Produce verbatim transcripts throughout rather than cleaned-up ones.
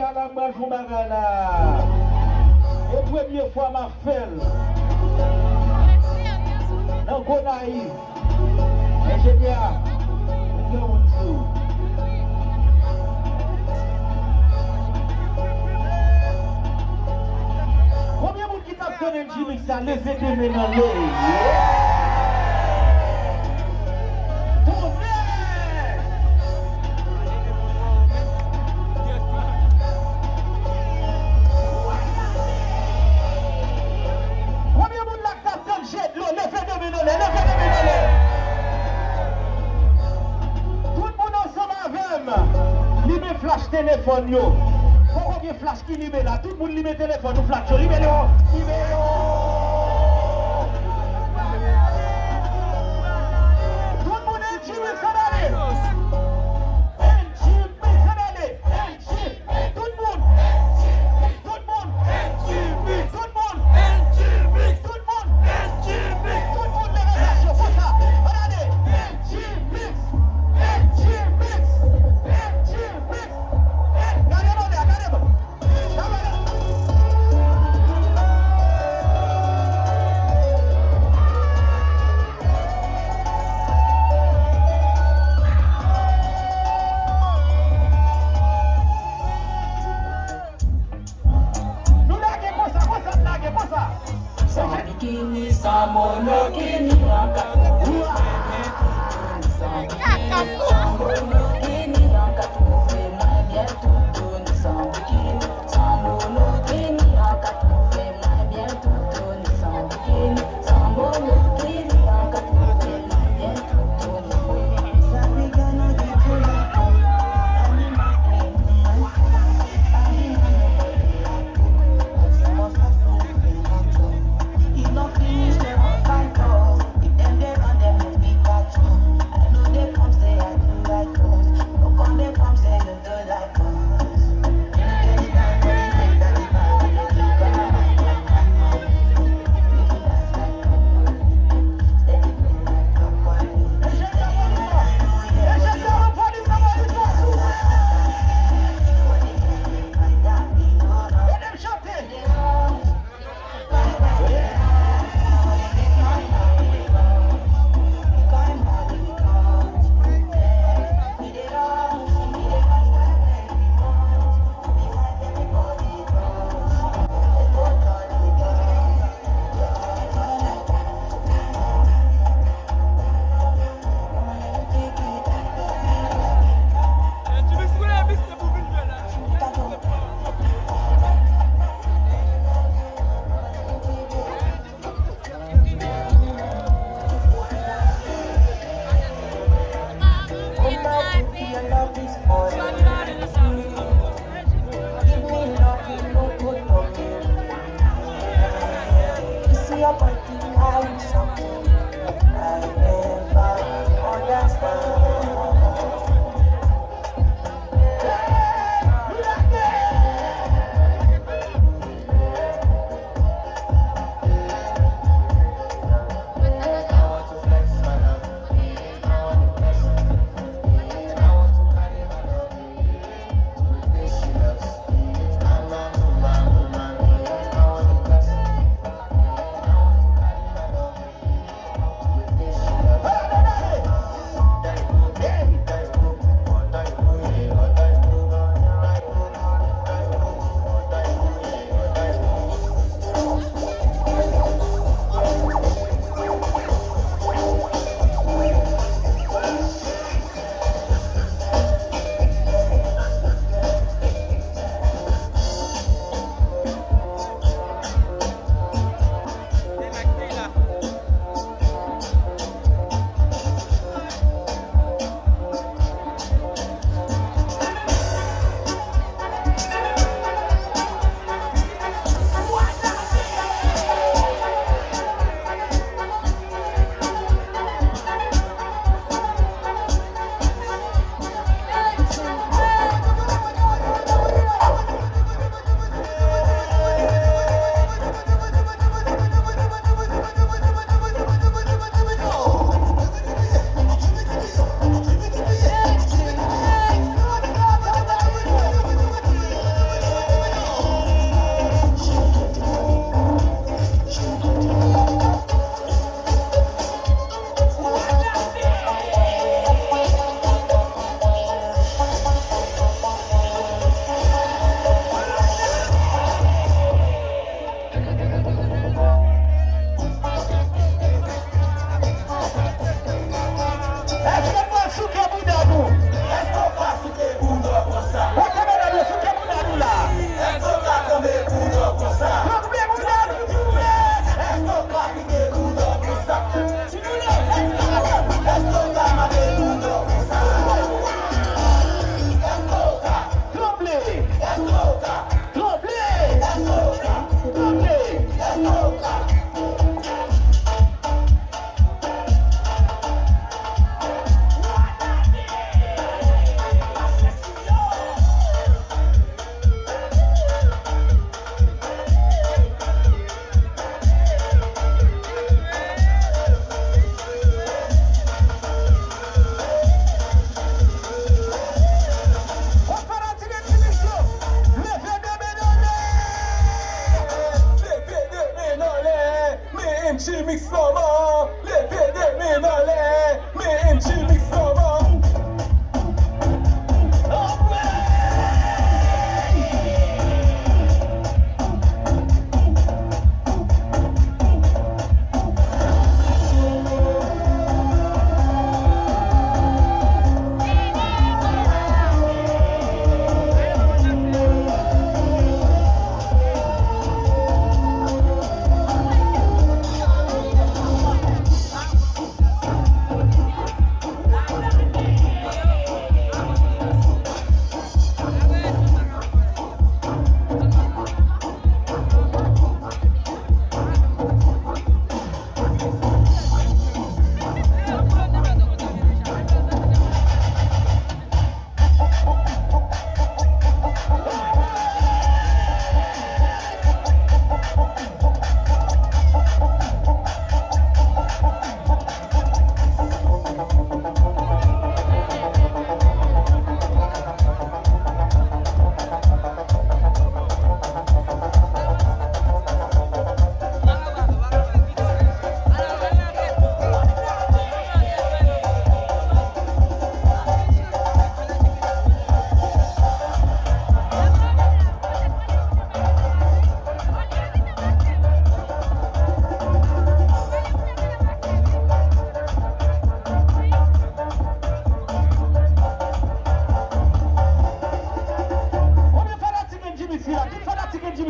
Ala m pral fè yon bagay la. E premye fwa m ap fè l. Nan Gonayiv. Enjenyè, mete yon moun sou. Konbyen moun ki t ap tann N G Mix la, leve de men n anlè. Tonnè! Konbyen moun la k t ap tann Jedlo, leve de men n anlè, leve de men n anlè. Tout moun ansanm avè m, limen flach telefòn yo. Poko gen flach ki limen la. Tout moun limen telefòn nou, flach yo, limen yo, limen yo. Tout moun N G Mix, ann ale. N G Mix, ann ale. N G Mix, tout moun. Tout moun. N G Mix, tout moun. N G Mix, tout moun. N G Mix, tout moun, leve flach yo konsa. Ann ale. N G Mix. N G Mix. N G Mix. Gade mwen la, gade mwen.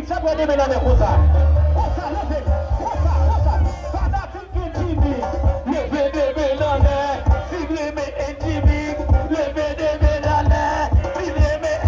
Sa pral demen nan men konsa. Konsa, leve. Konsa, konsa. Fanatik N G B, leve demen nan men. Si w renmen N G B, leve demen nan men. Si w renmen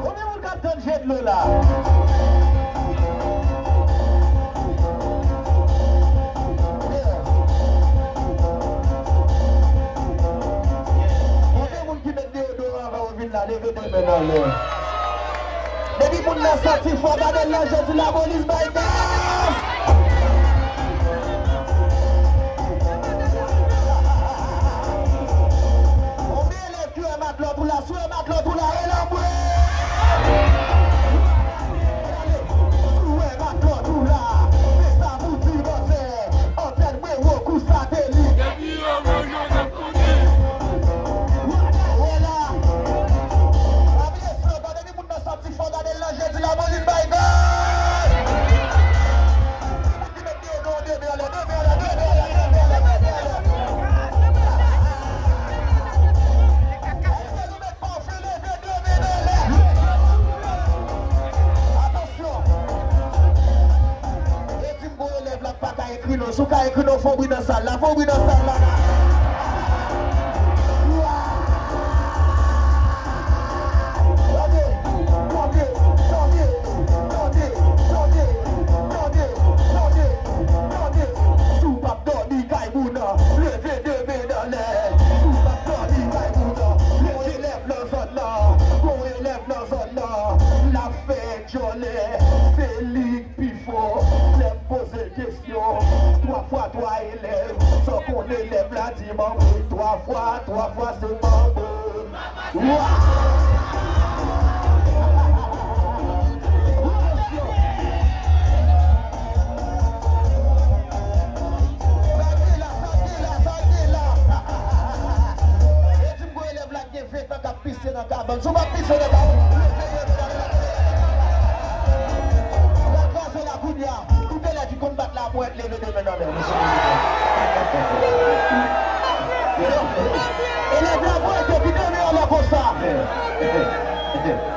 Konbyen moun k ap tann jet dlo la? Konbyen moun ki met deyodoran anvan yo vin la, leve de men n anlè. Depi moun nan santi fò, gade l nan je, di lapolis bay gaz. Konbyen elèv ki wè matlòt ou la, si w wè matlòt ou la, rele anmwe. Gade, si w wè matlòt ou la, fè sa pou ti bòsè. Antèn mwen wo kou satelit. Depi yo manje, n ap konnen. Wè la, wè la. Pa bliye slogan, depi moun nan santi fò, gade l nan je, di lapolis bay gaz. Ekri non, si w ka ekri non, fè yon bri nan sal la, fè yon bri nan sal la. Tande, tande, tande. Si w p ap dòmi kay moun nan, leve de men nan lè. Si w p ap dòmi kay moun nan, leve. Gon elèv nan zòn nan, gon elèv nan zòn nan, l ap fè djòlè, se li k pi fò. Lè m poze l kesyon, twa fwa twa elèv, sa w konnen elèv la di manbo, twa fwa twa fwa se manbo. Wa! Sa gen la, sa gen la, sa gen la. E di m gon elèv la gen ven tan k ap pise nan kabann. Si w p ap pise nan kabann, leve men nan lè. L ap kraze la kounye a. Tout elèv ki konn bat labwèt, leve de men nan lè. Elèv labwèt yo, kite men anlè konsa.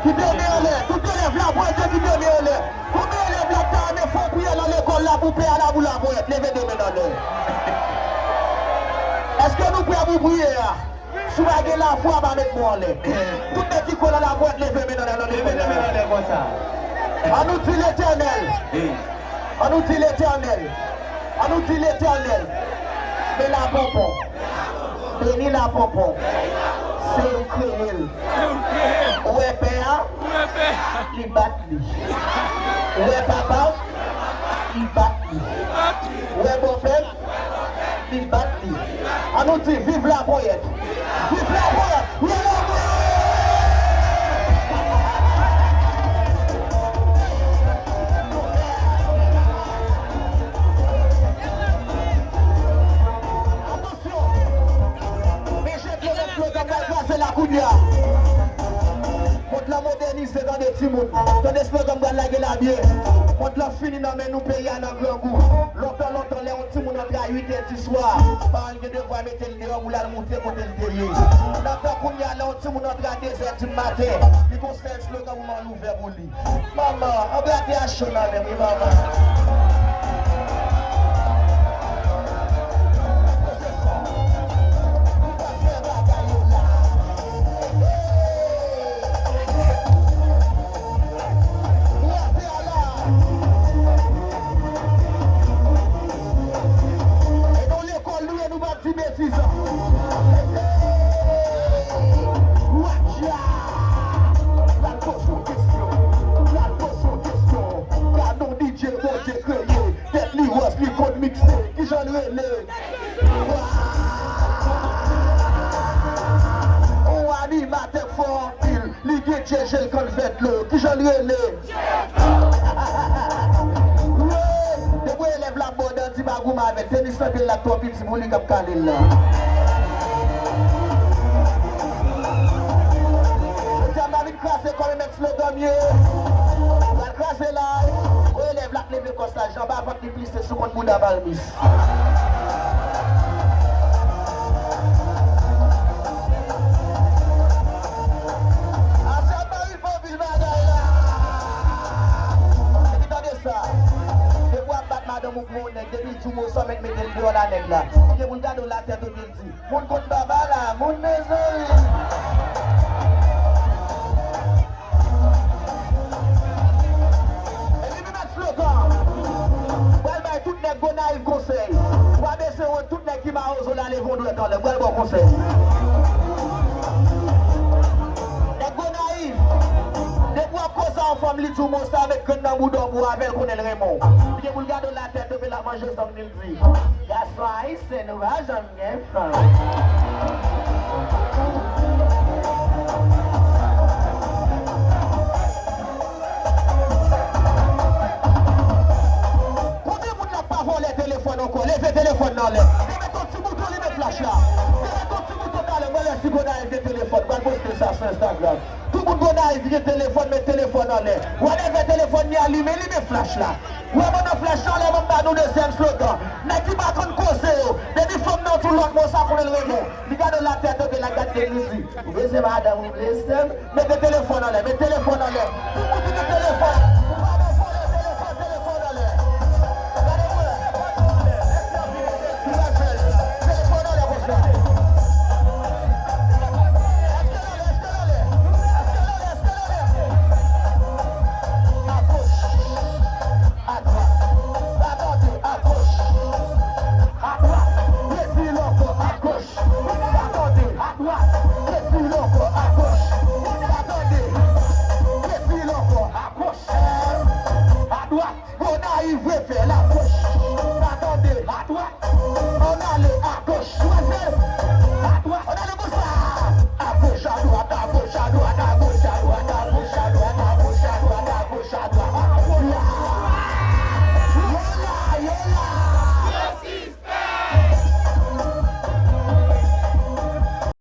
Kite men anlè. Tout elèv labwèt yo, kite men anlè. Konbyen elèv la k ta renmen fè yon priyè nan lekòl la pou pè a la pou labwèt? Leve de men nan lè. Èske nou prè pou priyè a? Si w pa gen lafwa, pa met men w anlè. Tout nèg ki kwè nan labwèt, leve men nan lè nan lekòl la. Leve men nan lè konsa. Ann nou di Letènèl. Ann nou di Letènèl. Ann nou di Letènèl. Men la ponpon. Beni la ponpon. Se ou kreye l. Ou wè pè a? Li bat li. Ou wè papa? Li bat li. Ou wè bòpè? Li bat li. Ann nou di, viv laponyèt. Viv laponyèt. Viv laponyèt. Atansyon. Mesye, slogan, slogan, pral kraze la kounye a. Mond lan modènize, tande timoun. Tande slogan m pral lage la byen. Mond lan fini nan men nou, peyi a nan grangou. Lontan, lontan, lè yon timoun antre a uit è di swa, paran l gen devwa mete l deyò pou l al montre kote l te ye. Nan tan kounye a, lè yon timoun antre a de zè di maten, li gon sèl slogan pou m al ouvè pou li. Manman, anbrate a cho nan men m wi, manman. Poze son. Nou pa fè bagay yo la. Ou atè a la. E nou lekòl nou ye, nou pa di betiz. Watch ya. L al poze w kesyon. L al poze w kesyon. Gadon D J Bondye kreye. Tèt li wòz, li konn mikse. Kijan l rele? Ou animatè k fò anpil, li gen djèjè l konn fè dlo. Kijan l rele? Wi, depi w elèv la ap ba w dandi, pa goumen avè l. Tenis nan pye l la twò piti pou li k ap kale l la. Jodi a, m ap vin kraze kò m e mèt slogan m ye. Pral kraze la. Wi, elèv la k leve kò sa, janbe avant li plise sou konn bouda palmis. Asè m pa rive anpil bagay la. Epi tande sa. Depi w ap bat madanm ou pou yon nèg, depi l di w mo sa, mèt mete l deyò la nèg la. Ou gen pou l gade w latèt epi l di, moun konn baba la, moun mezanmi. Epi m met slogan. Pral bay tout nèg Gonayiv konsèy. W a bese wont tout nèg ki mawozo la leve yon dwèt anlè. Pral ba w konsèy. Nèg Gonayiv, depi w ap koze a yon fanm, li di w mo sa, met grenn nan bouda w pou avè l konnen l renmen w. Li gen pou l gade w latèt epi l ap manje zòm li l di, gason ayisyen nou pa janm gen fanm. Konbyen moun la k pa vòlè telefòn ankò? Leve telefòn nan anlè. Te mete yon ti bouton, limen flach la. Te mete yon ti bouton talè, mwen lè si Gonayiv gen telefòn, pral poste sa sou Instagram. Tout moun Gonayiv ki gen telefòn, met telefòn anlè. W a leve telefòn li, alimen, limen flach la. Wè, pandan flach la, lè m ap ba nou dezyèm slogan. Nèg ki pa konn koze yo, depi fanm nan di w lòt mo sa, konnen l renmen w. Li gade w latèt, epi l ap gade tèt li di, ou blese madanm, ou blese m. Mete telefòn anlè, met telefòn anlè. Tout moun ki gen telefòn, ou pa nan vòlè telefòn, telefòn anlè. Gade mwen. Il veut faire la gauche, pas tomber à droite. On allait à gauche, on allait à droite, on allait comme ça. À gauche, à droite,